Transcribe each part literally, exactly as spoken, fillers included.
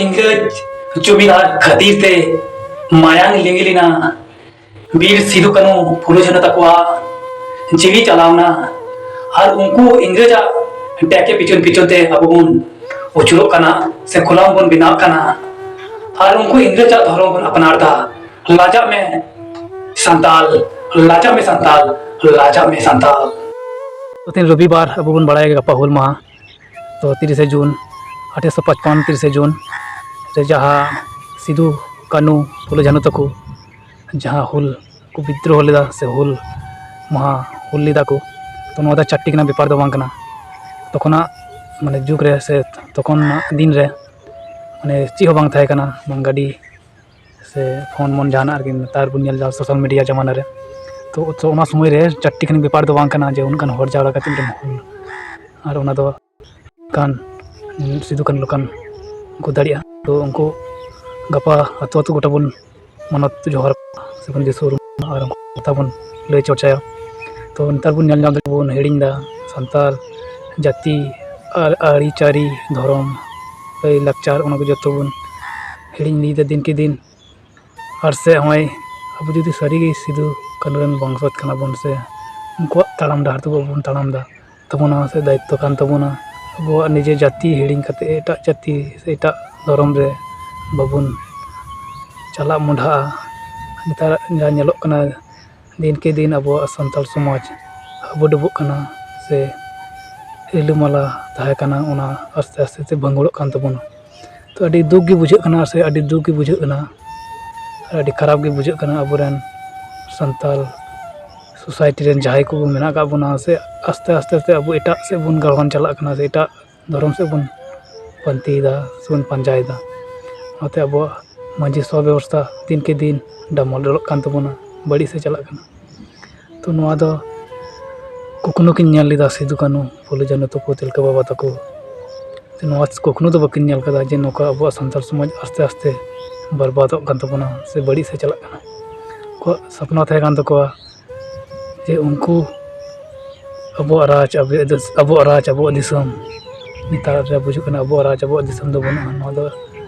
ᱤᱝᱨᱮᱡᱽ ᱡᱚᱢᱤᱫᱟᱨ ᱠᱷᱟᱹᱛᱤᱨ ᱛᱮ ᱢᱟᱭᱟᱝ ᱞᱤᱸᱜᱤ ᱞᱮᱱᱟ᱾ ᱵᱤᱨ ᱥᱤᱫᱩ ᱠᱟᱹᱱᱩ ᱯᱷᱩᱞᱳ ᱡᱷᱟᱱᱳ ᱛᱟᱠᱚᱣᱟᱜ ᱡᱤᱣᱤ ᱪᱟᱞᱟᱣ ᱮᱱᱟ᱾ ᱟᱨ ᱩᱱᱠᱩ ᱤᱝᱨᱮᱡᱽ ᱟᱜ ᱰᱮᱠᱮ ᱯᱤᱪᱷᱚᱱ ᱯᱤᱪᱷᱚᱱ ᱛᱮ ᱟᱵᱚ ᱵᱚᱱ ᱩᱪᱩᱨᱚᱜ ᱠᱟᱱᱟ ᱥᱮ ᱜᱳᱞᱟᱢ ᱵᱚᱱ ᱵᱮᱱᱟᱣ ᱠᱟᱱᱟ᱾ ᱟᱨ ᱩᱱᱠᱩ ᱤᱝᱨᱮᱡᱽ ᱟᱜ ᱫᱷᱚᱨᱚᱢ ᱵᱚᱱ ᱟᱯᱱᱟᱨ ᱮᱫᱟ᱾ ᱞᱟᱡᱟᱜ ᱢᱮ ᱥᱟᱱᱛᱟᱞ, ᱞᱟᱡᱟᱜ ᱢᱮ ᱥᱟᱱᱛᱟᱞ, ᱞᱟᱡᱟᱜ ᱢᱮ ᱥᱟᱱᱛᱟᱞ᱾ ᱛᱮᱦᱮᱧ ᱨᱚᱵᱤᱵᱟᱨ, ᱟᱵᱚ ᱵᱚᱱ ᱵᱟᱲᱟᱭᱟ ᱜᱟᱯᱟ ᱦᱩᱞ ᱢᱟᱦᱟ᱾ ᱛᱚ ᱛᱤᱨᱤᱥᱮ ᱡᱩᱱ, ᱟᱴᱷᱮᱨᱚᱥᱚ ᱯᱟᱸᱪᱯᱟᱱᱱ ᱛᱤᱨᱤᱥᱮ ᱡᱩᱱ ᱨᱮ ᱡᱟᱦᱟᱸ ᱥᱤᱫᱩ ᱠᱟᱹᱱᱩ ᱯᱷᱩᱞᱳ ᱡᱷᱟᱱᱳ ᱛᱟᱠᱚ ᱡᱟᱦᱟᱸ ᱦᱩᱞ ᱠᱚ ᱵᱤᱫᱽᱨᱳᱦᱚ ᱞᱮᱫᱟ ᱥᱮ ᱦᱩᱞ ᱢᱟᱦᱟ ᱦᱩᱞ ᱞᱮᱫᱟ ᱠᱚ, ᱛᱚ ᱱᱚᱣᱟ ᱫᱚ ᱪᱟᱹᱴᱴᱤ ᱨᱮᱱᱟᱜ ᱵᱮᱯᱟᱨ ᱫᱚ ᱵᱟᱝ ᱠᱟᱱᱟ᱾ ᱛᱚᱠᱷᱚᱱᱟᱜ ᱢᱟᱱᱮ ᱡᱩᱜᱽ ᱨᱮ ᱥᱮ ᱛᱚᱠᱷᱚᱱᱟᱜ ᱫᱤᱱ ᱨᱮ ᱢᱟᱱᱮ ᱪᱮᱫ ᱦᱚᱸ ᱵᱟᱝ ᱛᱟᱦᱮᱸ ᱠᱟᱱᱟ, ᱵᱟᱝ ᱜᱟᱹᱰᱤ ᱥᱮ ᱯᱷᱳᱱ ᱢᱳᱱ ᱡᱟᱦᱟᱱᱟᱜ ᱨᱮᱜᱮ᱾ ᱱᱮᱛᱟᱨ ᱵᱚᱱ ᱧᱮᱞ ᱮᱫᱟ ᱥᱳᱥᱟᱞ ᱢᱤᱰᱤᱭᱟ ᱡᱟᱢᱟᱱᱟ ᱨᱮ᱾ ᱛᱚ ᱛᱚ ᱚᱱᱟ ᱥᱚᱢᱚᱭ ᱨᱮ ᱪᱟᱹᱴᱴᱤ ᱠᱷᱟᱱ ᱵᱮᱯᱟᱨ ᱫᱚ ᱵᱟᱝ ᱠᱟᱱᱟ ᱡᱮ ᱩᱱᱟᱹᱜ ᱜᱟᱱ ᱦᱚᱲ ᱡᱟᱣᱨᱟ ᱠᱟᱛᱮ ᱢᱤᱫᱴᱮᱱ ᱦᱩᱞ, ᱟᱨ ᱚᱱᱟ ᱫᱚ ᱠᱟᱱ ᱥᱤᱫᱩ ᱠᱟᱹᱱᱩ ᱞᱮᱠᱟᱱ ᱠᱚ ᱫᱟᱲᱮᱭᱟᱜᱼᱟ᱾ ᱛᱚ ᱩᱱᱠᱩ ᱜᱟᱯᱟ ᱟᱹᱛᱩ ᱟᱹᱛᱩ ᱜᱚᱴᱟ ᱵᱚᱱ ᱢᱟᱱᱚᱛ ᱡᱚᱦᱟᱨ ᱥᱮᱵᱚᱱ ᱫᱤᱥᱟᱹ ᱩᱨᱩᱢᱟ ᱟᱨ ᱩᱱᱠᱩ ᱠᱟᱛᱷᱟ ᱵᱚᱱ ᱞᱟᱹᱭ ᱪᱚᱨᱪᱟᱭᱟ᱾ ᱛᱚ ᱱᱮᱛᱟᱨ ᱵᱚᱱ ᱧᱮᱞ ᱧᱟᱢ ᱫᱟᱵᱚᱱ ᱦᱤᱲᱤᱧ ᱮᱫᱟ ᱥᱟᱱᱛᱟᱲ ᱡᱟᱹᱛᱤ ᱟᱨ ᱟᱹᱨᱤᱪᱟᱹᱞᱤ, ᱫᱷᱚᱨᱚᱢ, ᱞᱟᱹᱭ ᱞᱟᱠᱪᱟᱨ, ᱚᱱᱟ ᱠᱚ ᱡᱚᱛᱚ ᱵᱚᱱ ᱦᱤᱲᱤᱧ ᱤᱫᱤᱭᱮᱫᱟ ᱫᱤᱱ ᱠᱮ ᱫᱤᱱ᱾ ᱟᱨ ᱥᱮ ᱱᱚᱜᱼᱚᱭ ᱟᱵᱚ ᱡᱩᱫᱤ ᱥᱟᱹᱨᱤᱜᱮ ᱥᱤᱫᱩ ᱠᱟᱹᱱᱩ ᱨᱮᱱ ᱵᱚᱝᱥᱚᱡᱽ ᱠᱟᱱᱟ ᱵᱚᱱ ᱥᱮ ᱩᱱᱠᱩᱣᱟᱜ ᱛᱟᱲᱟᱢ ᱰᱟᱦᱟᱨ ᱛᱮ ᱵᱟᱵᱚᱱ ᱛᱟᱲᱟᱢ ᱮᱫᱟ, ᱛᱟᱵᱚᱱᱟ ᱥᱮ ᱫᱟᱭᱤᱛᱛᱚ ᱠᱟᱱ ᱛᱟᱵᱚᱱᱟ ᱟᱵᱚᱣᱟᱜ ᱱᱤᱡᱮ ᱡᱟᱹᱛᱤ ᱦᱤᱲᱤᱧ ᱠᱟᱛᱮ ᱮᱴᱟᱜ ᱡᱟᱹᱛᱤ ᱥᱮ ᱮᱴᱟᱜ ᱫᱷᱚᱨᱚᱢ ᱨᱮ ᱵᱟᱵᱚᱱ ᱪᱟᱞᱟᱜ ᱢᱚᱸᱰᱷᱟᱜᱼᱟ᱾ ᱱᱮᱛᱟᱨ ᱡᱟ ᱧᱮᱞᱚᱜ ᱠᱟᱱᱟ, ᱫᱤᱱ ᱠᱮ ᱫᱤᱱ ᱟᱵᱚᱣᱟᱜ ᱥᱟᱱᱛᱟᱲ ᱥᱚᱢᱟᱡᱽ ᱦᱟᱹᱵᱩᱰᱩᱵᱩᱜ ᱠᱟᱱᱟ ᱥᱮ ᱨᱤᱞᱟᱹᱢᱟᱞᱟ ᱛᱟᱦᱮᱸ ᱠᱟᱱᱟ, ᱚᱱᱟ ᱟᱥᱛᱮ ᱟᱥᱛᱮ ᱛᱮ ᱵᱷᱟᱸᱜᱩᱲᱚᱜ ᱠᱟᱱ ᱛᱟᱵᱚᱱᱟ᱾ ᱛᱚ ᱟᱹᱰᱤ ᱫᱩᱠ ᱜᱮ ᱵᱩᱡᱷᱟᱹᱜ ᱠᱟᱱᱟ ᱥᱮ ᱟᱹᱰᱤ ᱫᱩᱠ ᱜᱮ ᱵᱩᱡᱷᱟᱹᱜ ᱠᱟᱱᱟ ᱟᱨ ᱟᱹᱰᱤ ᱠᱷᱟᱨᱟᱯ ᱜᱮ ᱵᱩᱡᱷᱟᱹᱜ ᱠᱟᱱᱟ᱾ ᱟᱵᱚᱨᱮᱱ ᱥᱟᱱᱛᱟᱲ ᱥᱳᱥᱟᱭᱴᱤ ᱨᱮᱱ ᱡᱟᱦᱟᱸᱭ ᱠᱚ ᱢᱮᱱᱟᱜ ᱟᱠᱟᱫ ᱵᱚᱱᱟ ᱥᱮ ᱟᱥᱛᱮ ᱟᱥᱛᱮ ᱛᱮ ᱟᱵᱚ ᱮᱴᱟᱜ ᱥᱮᱫ ᱵᱚᱱ ᱜᱟᱲᱦᱚᱱ ᱪᱟᱞᱟᱜ ᱠᱟᱱᱟ ᱥᱮ ᱮᱴᱟᱜ ᱫᱷᱚᱨᱚᱢ ᱥᱮᱫ ᱵᱚᱱ ᱯᱟᱱᱛᱮᱭᱮᱫᱟ ᱥᱮᱵᱚᱱ ᱯᱟᱸᱡᱟᱭᱮᱫᱟ᱾ ᱚᱱᱟᱛᱮ ᱟᱵᱚᱣᱟᱜ ᱢᱟᱹᱡᱷᱤ ᱥᱚᱵᱮᱵᱚᱥᱛᱷᱟ ᱫᱤᱱ ᱠᱮ ᱫᱤᱱ ᱰᱟᱢᱵᱚᱞ ᱰᱚᱞᱚᱜ ᱠᱟᱱ ᱛᱟᱵᱚᱱᱟ, ᱵᱟᱹᱲᱤᱡ ᱥᱮᱫ ᱪᱟᱞᱟᱜ ᱠᱟᱱᱟ᱾ ᱛᱚ ᱱᱚᱣᱟ ᱫᱚ ᱠᱩᱠᱱᱩ ᱠᱤᱱ ᱧᱮᱞ ᱞᱮᱫᱟ ᱥᱤᱫᱩ ᱠᱟᱹᱱᱩ, ᱯᱷᱩᱞᱳ ᱡᱷᱟᱱᱳ ᱛᱟᱠᱚ, ᱛᱤᱞᱠᱟᱹ ᱵᱟᱵᱟ ᱛᱟᱠᱚ᱾ ᱛᱚ ᱱᱚᱣᱟ ᱠᱩᱠᱱᱩ ᱫᱚ ᱵᱟᱹᱠᱤᱱ ᱧᱮᱞ ᱠᱟᱫᱟ ᱡᱮ ᱱᱚᱝᱠᱟ ᱟᱵᱚᱣᱟᱜ ᱥᱟᱱᱛᱟᱲ ᱥᱚᱢᱟᱡᱽ ᱟᱥᱛᱮ ᱟᱥᱛᱮ ᱵᱚᱨᱵᱟᱫᱚᱜ ᱠᱟᱱ ᱛᱟᱵᱚᱱᱟ ᱥᱮ ᱵᱟᱹᱲᱤᱡ ᱥᱮᱫ ᱪᱟᱞᱟᱜ ᱠᱟᱱᱟ᱾ ᱟᱠᱚᱣᱟᱜ ᱥᱟᱯᱱᱟ ᱛᱟᱦᱮᱸ ᱠᱟᱱ ᱛᱟᱠᱚᱣᱟ ᱡᱮ ᱩᱱᱠᱩ ᱟᱵᱚᱣᱟᱜ ᱨᱟᱡᱽ, ᱟᱵᱚᱣᱟᱜ ᱫᱤᱥ-, ᱟᱵᱚᱣᱟᱜ ᱨᱟᱡᱽ, ᱟᱵᱚᱣᱟᱜ ᱫᱤᱥᱚᱢ᱾ ᱱᱮᱛᱟᱨ ᱨᱮ ᱵᱩᱡᱩᱜ ᱠᱟᱱᱟ ᱟᱵᱚᱣᱟᱜ ᱨᱟᱡᱽ, ᱟᱵᱚᱣᱟᱜ ᱫᱤᱥᱚᱢ ᱫᱚ ᱵᱟᱹᱱᱩᱜᱼᱟ᱾ ᱱᱚᱣᱟ ᱫᱚ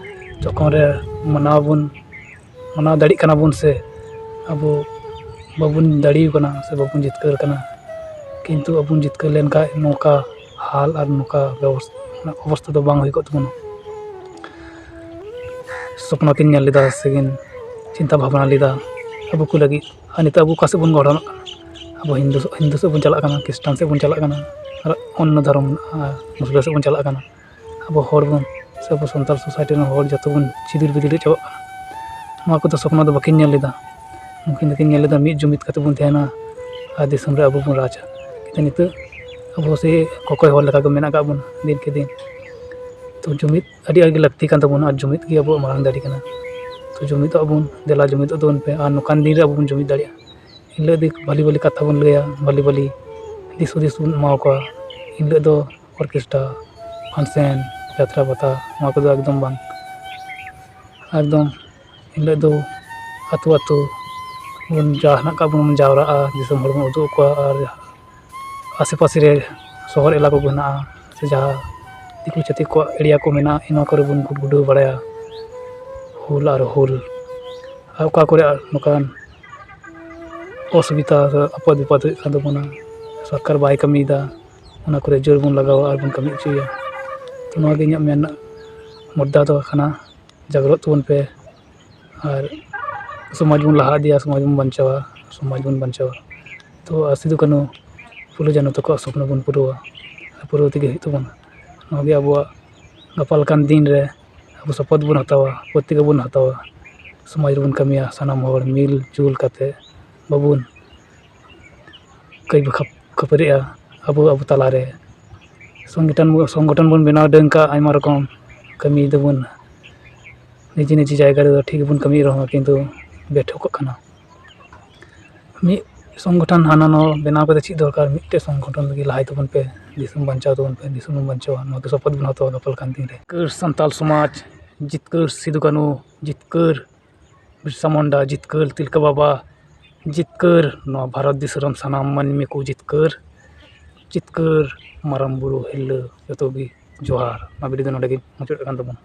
ᱡᱚᱠᱷᱚᱱ ᱨᱮ ᱢᱟᱱᱟᱣ ᱵᱚᱱ, ᱢᱟᱱᱟᱣ ᱫᱟᱲᱮᱜ ᱠᱟᱱᱟ ᱵᱚᱱ ᱥᱮ ᱟᱵᱚ ᱵᱟᱵᱚᱱ ᱫᱟᱲᱮ ᱠᱟᱱᱟ ᱥᱮ ᱵᱟᱵᱚᱱ ᱡᱤᱛᱠᱟᱹᱨ ᱠᱟᱱᱟ, ᱠᱤᱱᱛᱩ ᱟᱵᱚ ᱵᱚᱱ ᱡᱤᱛᱠᱟᱹᱨ ᱞᱮᱱᱠᱷᱟᱱ ᱱᱚᱝᱠᱟ ᱦᱟᱞ ᱟᱨ ᱱᱚᱝᱠᱟ ᱵᱮᱵᱚᱥ-, ᱚᱵᱚᱥᱛᱷᱟ ᱫᱚ ᱵᱟᱝ ᱦᱩᱭ ᱠᱚᱜ ᱛᱟᱵᱚᱱᱟ᱾ ᱥᱚᱯᱱᱚ ᱠᱤᱱ ᱧᱮᱞ ᱞᱮᱫᱟ ᱥᱮᱠᱤᱱ ᱪᱤᱱᱛᱟᱹ ᱵᱷᱟᱵᱽᱱᱟ ᱞᱮᱫᱟ ᱟᱵᱚ ᱠᱚ ᱞᱟᱹᱜᱤᱫ, ᱟᱨ ᱱᱤᱛᱚᱜ ᱟᱵᱚ ᱚᱠᱟ ᱥᱮᱫ ᱵᱚᱱ ᱜᱚᱲᱦᱚᱱᱚᱜ ᱠᱟᱱᱟ? ᱟᱵᱚ ᱦᱤᱱᱫᱩ, ᱦᱤᱱᱫᱩ ᱥᱮᱫ ᱵᱚᱱ ᱪᱟᱞᱟᱜ ᱠᱟᱱᱟ, ᱠᱷᱨᱤᱥᱴᱟᱱ ᱥᱮᱫ ᱵᱚᱱ ᱪᱟᱞᱟᱜ ᱠᱟᱱᱟ, ᱟᱨ ᱚᱱᱱᱚ ᱫᱷᱚᱨᱚᱢ ᱢᱩᱥᱞᱟᱹ ᱥᱮᱫ ᱵᱚᱱ ᱪᱟᱞᱟᱜ ᱠᱟᱱᱟ᱾ ᱟᱵᱚ ᱦᱚᱲ ᱵᱚᱱ ᱥᱮ ᱟᱵᱚ ᱥᱟᱱᱛᱟᱲ ᱥᱳᱥᱟᱭᱴᱤ ᱨᱮᱱ ᱦᱚᱲ ᱡᱚᱛᱚ ᱵᱚᱱ ᱪᱤᱫᱤᱨ ᱵᱤᱫᱤᱨ ᱪᱟᱵᱟᱜ ᱠᱟᱱᱟ᱾ ᱱᱚᱣᱟ ᱠᱚᱫᱚ ᱥᱚᱯᱱᱚ ᱫᱚ ᱵᱟᱹᱠᱤᱱ ᱧᱮᱞ ᱞᱮᱫᱟ᱾ ᱩᱱᱠᱤᱱ ᱫᱚᱠᱤᱱ ᱧᱮᱞ ᱞᱮᱫᱟ ᱢᱤᱫ ᱡᱩᱢᱤᱫ ᱠᱟᱛᱮ ᱵᱚᱱ ᱛᱟᱦᱮᱱᱟ ᱟᱨ ᱫᱤᱥᱚᱢ ᱨᱮ ᱟᱵᱚ ᱵᱚᱱ ᱨᱟᱡᱟ᱾ ᱠᱤᱱᱛᱩ ᱱᱤᱛᱚᱜ ᱟᱵᱚ ᱥᱮ ᱠᱚᱠᱚᱭ ᱦᱚᱲ ᱞᱮᱠᱟ ᱜᱮ ᱢᱮᱱᱟᱜ ᱟᱠᱟᱫ ᱵᱚᱱᱟ ᱫᱤᱱ ᱠᱮ ᱫᱤᱱ᱾ ᱛᱚ ᱡᱩᱢᱤᱫ ᱟᱹᱰᱤ ᱟᱸᱴ ᱜᱮ ᱞᱟᱹᱠᱛᱤ ᱠᱟᱱ ᱛᱟᱵᱚᱱᱟ ᱟᱨ ᱡᱩᱢᱤᱫ ᱜᱮ ᱟᱵᱚᱣᱟᱜ ᱢᱟᱨᱟᱝ ᱫᱟᱲᱮ ᱠᱟᱱᱟ᱾ ᱛᱚ ᱡᱩᱢᱤᱫᱚᱜ ᱟᱵᱚᱱ, ᱫᱮᱞᱟ ᱡᱩᱢᱤᱫᱚᱜ ᱛᱟᱵᱚᱱ ᱯᱮ ᱟᱨ ᱱᱚᱝᱠᱟᱱ ᱫᱤᱱ ᱨᱮ ᱟᱵᱚ ᱵᱚᱱ ᱡᱩᱢᱤᱫ ᱫᱟᱲᱮᱭᱟᱜᱼᱟ᱾ ᱮᱱ ᱦᱤᱞᱳᱜ ᱫᱚ ᱵᱷᱟᱞᱤ ᱵᱷᱟᱞᱤ ᱠᱟᱛᱷᱟ ᱵᱚᱱ ᱞᱟᱹᱭᱟ, ᱵᱷᱟᱞᱤ ᱵᱷᱟᱞᱤ ᱫᱤᱥ ᱦᱩᱫᱤᱥ ᱵᱚᱱ ᱮᱢᱟ ᱠᱚᱣᱟ᱾ ᱮᱱ ᱦᱤᱞᱳᱜ ᱫᱚ ᱚᱨᱠᱮᱥᱴᱨᱟ, ᱯᱷᱟᱱᱥᱮᱱ, ᱡᱟᱛᱨᱟ ᱯᱟᱛᱟ, ᱱᱚᱣᱟ ᱠᱚᱫᱚ ᱮᱠᱫᱚᱢ ᱵᱟᱝ᱾ ᱮᱠᱫᱚᱢ ᱮᱱ ᱦᱤᱞᱳᱜ ᱫᱚ ᱟᱹᱛᱩ ᱟᱹᱛᱩ ᱵᱚᱱ ᱡᱟᱦᱟᱱᱟᱜ ᱠᱟᱜ ᱵᱚᱱ ᱡᱟᱣᱨᱟᱜᱼᱟ, ᱫᱤᱥᱚᱢ ᱦᱚᱲ ᱵᱚᱱ ᱩᱫᱩᱜ ᱟᱠᱚᱣᱟ᱾ ᱟᱨ ᱟᱥᱮ ᱯᱟᱥᱮ ᱨᱮ ᱥᱚᱦᱚᱨ ᱮᱞᱟᱠᱟ ᱠᱚ ᱦᱮᱱᱟᱜᱼᱟ, ᱥᱮ ᱡᱟᱦᱟᱸ ᱫᱤᱠᱩ ᱪᱷᱟᱹᱛᱤᱠ ᱠᱚᱣᱟᱜ ᱮᱨᱤᱭᱟ ᱠᱚ ᱢᱮᱱᱟᱜᱼᱟ, ᱱᱚᱣᱟ ᱠᱚᱨᱮ ᱵᱚᱱ ᱜᱩᱰ ᱜᱩᱰᱟᱹᱣ ᱵᱟᱲᱟᱭᱟ ᱦᱩᱞ ᱟᱨ ᱦᱩᱞ᱾ ᱟᱨ ᱚᱠᱟ ᱠᱚᱨᱮ ᱱᱚᱝᱠᱟᱱ ᱚᱥᱩᱵᱤᱫᱷᱟ ᱥᱮ ᱟᱯᱚᱫ ᱵᱤᱯᱚᱫ ᱦᱩᱭᱩᱜ ᱠᱟᱱ ᱛᱟᱵᱚᱱᱟ, ᱥᱚᱨᱠᱟᱨ ᱵᱟᱭ ᱠᱟᱹᱢᱤᱭᱮᱫᱟ, ᱚᱱᱟ ᱠᱚᱨᱮ ᱡᱳᱨ ᱵᱚᱱ ᱞᱟᱜᱟᱣᱟ ᱟᱨ ᱵᱚᱱ ᱠᱟᱹᱢᱤ ᱦᱚᱪᱚᱭᱟ᱾ ᱛᱚ ᱱᱚᱣᱟ ᱜᱮ ᱤᱧᱟᱹᱜ ᱢᱮᱱ ᱢᱩᱫᱽᱫᱟ ᱫᱚ ᱠᱟᱱᱟ, ᱡᱟᱜᱽᱨᱚᱛ ᱛᱟᱵᱚᱱ ᱯᱮ ᱟᱨ ᱥᱚᱢᱟᱡᱽ ᱵᱚᱱ ᱞᱟᱦᱟ ᱤᱫᱤᱭᱟ, ᱥᱚᱢᱟᱡᱽ ᱵᱚᱱ ᱵᱟᱧᱪᱟᱣᱟ, ᱥᱚᱢᱟᱡᱽ ᱵᱚᱱ ᱵᱟᱧᱪᱟᱣᱟ᱾ ᱛᱚ ᱟᱨ ᱥᱤᱫᱩ ᱠᱟᱹᱱᱦᱩ ᱯᱷᱩᱞᱳ ᱡᱷᱟᱱᱚ ᱛᱟᱠᱚᱣᱟᱜ ᱥᱚᱯᱱᱚ ᱵᱚᱱ ᱯᱩᱨᱟᱹᱣᱟ, ᱟᱨ ᱯᱩᱨᱟᱹᱣ ᱛᱮᱜᱮ ᱦᱩᱭᱩᱜ ᱛᱟᱵᱚᱱᱟ᱾ ᱱᱚᱣᱟ ᱜᱮ ᱟᱵᱚᱣᱟᱜ ᱜᱟᱯᱟ ᱞᱮᱠᱟᱱ ᱫᱤᱱ ᱨᱮ ᱟᱵᱚ ᱥᱚᱯᱚᱛ ᱵᱚᱱ ᱦᱟᱛᱟᱣᱟ, ᱯᱨᱚᱛᱤᱜᱽᱜᱟ ᱵᱚᱱ ᱦᱟᱛᱟᱣᱟ, ᱥᱚᱢᱟᱡᱽ ᱨᱮᱵᱚᱱ ᱠᱟᱹᱢᱤᱭᱟ, ᱥᱟᱱᱟᱢ ᱦᱚᱲ ᱢᱤᱞ ᱡᱩᱞ ᱠᱟᱛᱮ ᱵᱟᱵᱚᱱ ᱠᱟᱹᱭ ᱠᱷᱟᱹᱯ-, ᱠᱷᱟᱹᱯᱟᱹᱨᱤᱜᱼᱟ ᱟᱵᱚ, ᱟᱵᱚ ᱛᱟᱞᱟᱨᱮ᱾ ᱥᱚᱝᱜᱚᱴᱷᱚᱱ ᱵᱚ-, ᱥᱚᱝᱜᱚᱴᱷᱚᱱ ᱵᱚᱱ ᱵᱮᱱᱟᱣ ᱰᱟᱹᱝ ᱠᱟᱜ, ᱟᱭᱢᱟ ᱨᱚᱠᱚᱢ ᱠᱟᱹᱢᱤᱭ ᱫᱟᱵᱚᱱ᱾ ᱱᱤᱡᱮ ᱱᱤᱡᱮ ᱡᱟᱭᱜᱟ ᱨᱮᱫᱚ ᱴᱷᱤᱠ ᱜᱮᱵᱚᱱ ᱠᱟᱹᱢᱤᱭᱮᱫ ᱨᱮᱦᱚᱸ, ᱠᱤᱱᱛᱩ ᱵᱮᱴᱷᱚᱠᱚᱜ ᱠᱟᱱᱟ᱾ ᱢᱤᱫ ᱥᱚᱝᱜᱚᱴᱷᱚᱱ ᱦᱟᱱᱟ ᱱᱚᱣᱟ ᱵᱮᱱᱟᱣ ᱠᱟᱛᱮ ᱪᱮᱫ ᱫᱚᱨᱠᱟᱨ? ᱢᱤᱫᱴᱮᱡ ᱥᱚᱝᱜᱚᱴᱷᱚᱱ ᱞᱟᱹᱜᱤᱫ ᱞᱟᱦᱟᱭ ᱛᱟᱵᱚᱱ ᱯᱮ, ᱫᱤᱥᱚᱢ ᱵᱟᱧᱪᱟᱣ ᱛᱟᱵᱚᱱ ᱯᱮ, ᱫᱤᱥᱚᱢ ᱵᱚᱱ ᱵᱟᱧᱪᱟᱣᱟ᱾ ᱱᱚᱣᱟ ᱜᱮ ᱥᱚᱯᱚᱛ ᱵᱚᱱ ᱦᱟᱛᱟᱣᱟ ᱜᱟᱯᱟ ᱞᱮᱠᱟᱱ ᱫᱤᱱ ᱨᱮ᱾ ᱡᱤᱛᱠᱟᱹᱨ ᱥᱟᱱᱛᱟᱞ ᱥᱚᱢᱟᱡᱽ, ᱡᱤᱛᱠᱟᱹᱨ ᱥᱤᱫᱩ ᱠᱟᱹᱱᱦᱩ, ᱡᱤᱛᱠᱟᱹᱨ ᱵᱤᱨᱥᱟ ᱢᱩᱱᱰᱟ, ᱡᱤᱛᱠᱟᱹᱨ ᱛᱤᱞᱠᱟᱹ ᱵᱟᱵᱟ, ᱡᱤᱛᱠᱟᱹᱨ ᱱᱚᱣᱟ ᱵᱷᱟᱨᱚᱛ ᱫᱤᱥᱚᱢ ᱨᱮᱱ ᱥᱟᱱᱟᱢ ᱢᱟᱹᱱᱢᱤ ᱠᱚ ᱡᱤᱛᱠᱟᱹᱨ, ᱡᱤᱛᱠᱟᱹᱨ ᱢᱟᱨᱟᱝ ᱵᱩᱨᱩ ᱦᱤᱨᱞᱟᱹ ᱡᱚᱛᱚ ᱜᱮ ᱡᱚᱦᱟᱨ᱾ ᱱᱚᱣᱟ ᱵᱷᱤᱰᱤᱭᱳ ᱫᱚ ᱱᱚᱰᱮ ᱜᱮ ᱢᱩᱪᱟᱹᱫ ᱟᱠᱟᱱ ᱛᱟᱵᱚᱱᱟ᱾